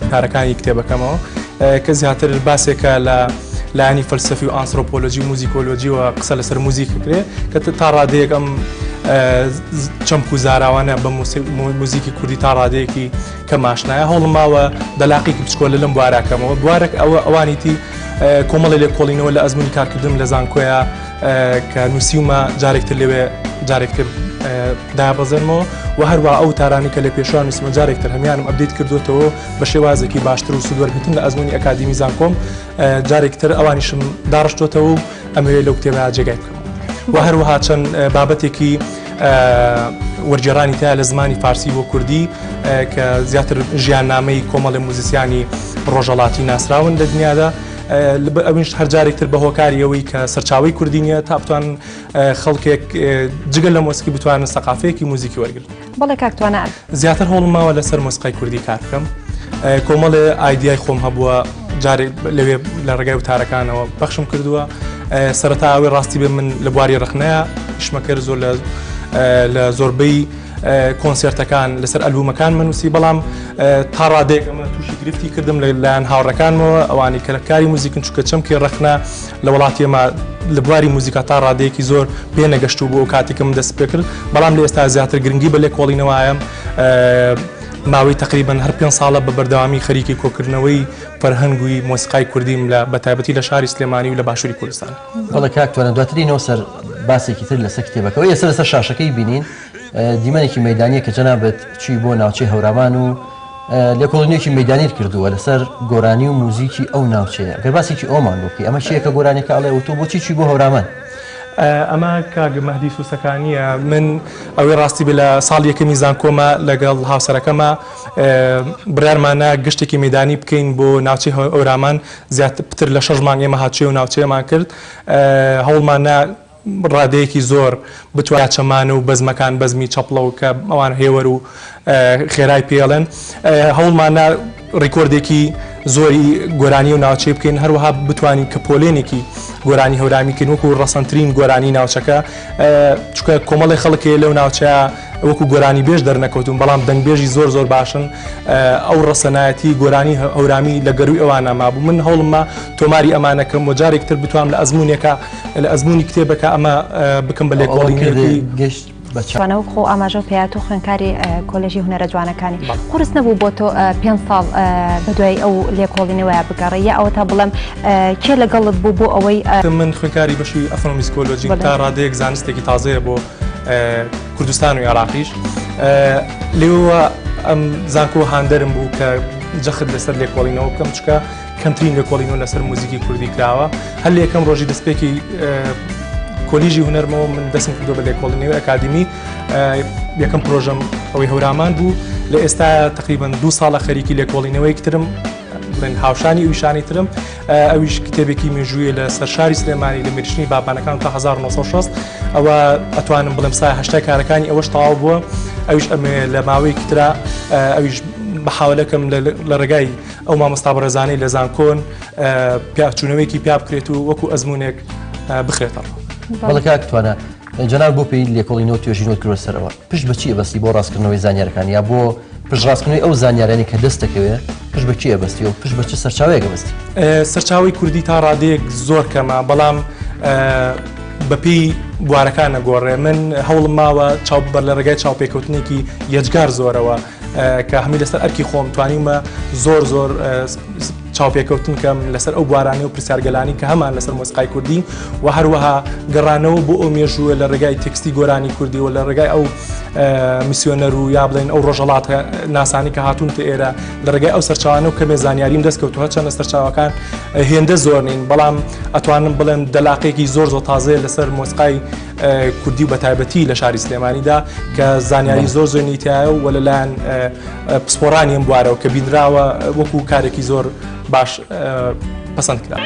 وتارەکانی کتێبەکەمەوە کە زیاتر باسێکە لە لایەنی فەلسەفی و ئانسرۆپۆلۆجی و موزیکۆلۆجیەوە قسە لەسەر موزیک کرێ کە تا ڕادەیەک ئەم چەمک و زاراوانە بە موزیکی کوردی تا ڕادەیەکی کەم ئاشنایە. هەوڵم ماوە دەلاقێکی بچکۆلە لەم بوارەکەمەوە بوارێک ئەوە ئەوانیتی کۆمەڵی لێکۆڵینەوە لە ئەزموونی کارکردنم لە زانکۆیە کە نووسیومە جارێکتر لەوێ جارێکتر دابەزێنمەوە و هەروە ئەو تارانی کە لە پێشوان نووسمە جارێکتر هەمیانم update کردوێتەوە بە شێوازێکی باشتر و سوودوەرگتن لە ئەزمموی ئەکادیمی زانکۆم جارێکتر ئەوانیشم داڕشتۆتەوە و ئەمەوێ لەو کتێبە جێگای بکەم و هەروەها چەند بابەتێکی وەرگێڕانی تیا لە زمانی فارسی بۆ کوردی کە زیاتر ژیاننامەی کۆمەڵی موزیسیانی ڕۆژەڵاتی ناسراون لە دنیادا ئەویش هەر جارێکتر بە هۆکاری ئەوەی کە سەرچاوی کوردی نییە تا بتوان خەڵکێک جگە لە مۆسیقی بتوانن سەقافەیەکی موزیکی وەرگن. بەڵێ کاک توانا. زیاتر هەوڵم ماوە لەسەر مۆسیقای کوردی کار بکەم کۆمەڵێ ئایدیای خۆم هەبووە جارێک لەوێ لە ڕێگای وتارەکانەوە بەخشم کردووە سەرەتا ئەوەی ڕاستی بێ من لە بواری ڕخنەیە ئیشمە کرد زۆر لە زۆربەی کۆنسێرتەکان لەسەر ئەلبومەکان منوسی بەڵام تا ڕادێک ئەمە تووشی گرفتی کردم لە لایەن هاوڕەکانمەوە ئەوانی کە لە کاری موزیکن چونکە چەمکی ڕەخنە لە وڵاتی ئێمە لە بواری موزیکا تا ڕادەیەکی زۆر پێ نەگەشتوو بوو ئەو کاتێک من دەست پێ کرد بەڵام لە ئێستا زیاتر گرنگی بە لێکۆڵینەوەیەم ماوەی تقریبا هەر پێ ساڵە بە بەردەوامی خەریکی کۆکردنەوەی فەرهەنگوی مۆسیقای کوردیم لە بەتایبەتی لە شاری سلێمانی و لە باشووری کوردستان. بەڵێ کاک توانا دواترینەوە سەر باسێکی تر لەسەر کتێبەکەەوە ئێستا لەسەر شاشەکەی بینین دیمەنێکی مەدانیە کە جەنابت چی بۆ ناوچەی هەورامان و لێکۆڵینەوەیەکی مەیدانیت کردووە لەسەر گۆرانی و موزیکی ئەو ناوچەیە گەر باسێکی ئەومان بۆ بکەی ئەمە چییە کە گۆرانیەکە ئەڵێ و تۆ بۆچی چووی بۆ هەورامان؟ ئەمە کاک مەهدی سوسەکانییە من ئەوەی ڕاستی بێ لە ساڵی یەکەمی زانکۆمە لەگەڵ هاوسەرەکەمە بڕیارمانە گەشتێکی مەیدانی بکەین بۆ ناوچەی هەورامان زیاتر پتر لە شەش مانگ ئێمە هاتوچۆی ئەو ناوچەیەمان کرد هەوڵمانە ڕادەیەکی زۆر بتوانێت چەمانە و بەزمەکان بەزمی چەپڵە و کە ئەوان هێوەر و خێرای پێڵێن هەوڵمانە ڕیکۆردێکی زۆری گۆرانی و ناوچەی بکەین هەروەها بتوانین کە پۆلێنێکی گۆرانی هەورامی کەین وەکو ڕەسەنترین گۆرانی ناوچەکە چونکە کۆمەڵی خەڵکێ لەو ناوچەیە وەکو گۆرانی بێژ دەرنەکەوتون بەڵام دەنگبێژی زۆر زۆر باشن ئەو ڕەسەنایەتی گۆرانی هەورامی لە گەروی ئەوانە مابوو من هەوڵمە تۆماری ئەمانەکەم و جارێک تر بتوانم لە ئەزمونێکە لە ئەزموونی کتێبەکە ئەمە بکەم بە لێکۆڵینەوەی گشت بە چاو. وەک خۆ ئاماژەو پێیا تۆ خوێندکاری کۆلێژی هونەرە جوانەکانی قورس نەبوو بۆ تۆ پێ ساڵ بەدوای ئەو لێکۆڵینەوەیە بگەڕێ یا ئەوە تا بڵێم کێ لەگەڵت بوو بۆ ئەوەی من خوێندکاری بەشی ئەثنۆمیزیکۆلۆجی تا ڕادەیەک زانستێکی تازەیە بۆ کوردستان و عێراقیش لێوە ئەم زانکۆ هاندەرم بوو کە جەخت لەسەر لێکۆڵینەوە بکەم چکە کەمترین لێکۆڵینەوە لەسەر موزیکی کوردی کراوە هەر لە یەکەم ڕۆژی دەستپێکی کۆلیژی هونەرمەوە من دەستم کردو بە لێکۆڵینەوەی ئەکادیمی یەکەم پرۆژەم ئەوەی هەورامان بوو لە ئێستا تقریبا دو ساڵە خەریکی لێکۆڵینەوەیەک ترم بڵێن هاوشانی ئەویشانی ترم ئەویش کتێبێکی مێژوویە لە سەر شاری سلێمانی لە میرنشینی بابانەکان تا 1960 ئەوە ئەتوانم بڵێم سا هەشتای کارەکانی ئەوەش تەواو بووە ئەویش ئەمێ لە ماوەیەکی ترا ئەویش بەحاولەکەم لە ڕێگای ئەو مامۆستا بەڕێزانەی لە زانکۆن پیاچوونەوەیەکی پیا بکرێت و وەکو ئەزموونێک بخرێتە ڕوو. بەڵێ کاک توانا جەناب بۆ پێی لێکۆڵینەوە توێژینەوەت کردوە سەرەوە پشت بە چی ئەبەستی بۆ ڕاستکردنەوەی زانیارەکان یا بۆ پشتڕاستکردنەوەی ئەو زانیارانەی کە دەست دەکەوێ پشت بە کێ ئەبەستی و پشت بە چ سەرچاوەیەک ئەبەستی؟ سەرچاوەی کوردی تا ڕادەیەک زۆر کەمە بەڵام بەپێی بوارەکان نەگۆڕێ من هەوڵم ماوە چاو بەر لە ڕێگای چاوپێکەوتنێکی یەجگار زۆرەوە کە هەمووی لەسەر ئەرکی خۆم توانیومە زۆر زۆر چاوپێکەوتن کەم لەسەر ئەو بوارانەی و پرسیارگەلانی کە هەمان لەسەر مۆسیقای کوردی و هەروەها گەڕانەوە بۆ ئەو مێژووە لە ڕێگای تێکستی گۆرانی کوردی و لە ڕێگای ئەو میسیۆنەر و یا بڵێن ئەو ڕۆژەڵات ناسانی کە هاتوون تە ئێرە لە ڕێگای ئەو سەرچاوانە و کەمێ زانیاریم دەستکەوت و هەرچەندە سەرچاوەکان هێندە زۆر نین بەڵام ئەتوانم بڵێم دەلاقێکی زۆر زۆر تازەیە لەسەر مۆسیقای کوردی و بەتایبەتی لە شاری سلێمانیدا کە زانیاری زۆر زۆری تایە و لەلایەن پسپۆڕانی ئەم بوارەوە کە بینراوە وەکو کارێکی زۆر باش پەسەند کرا.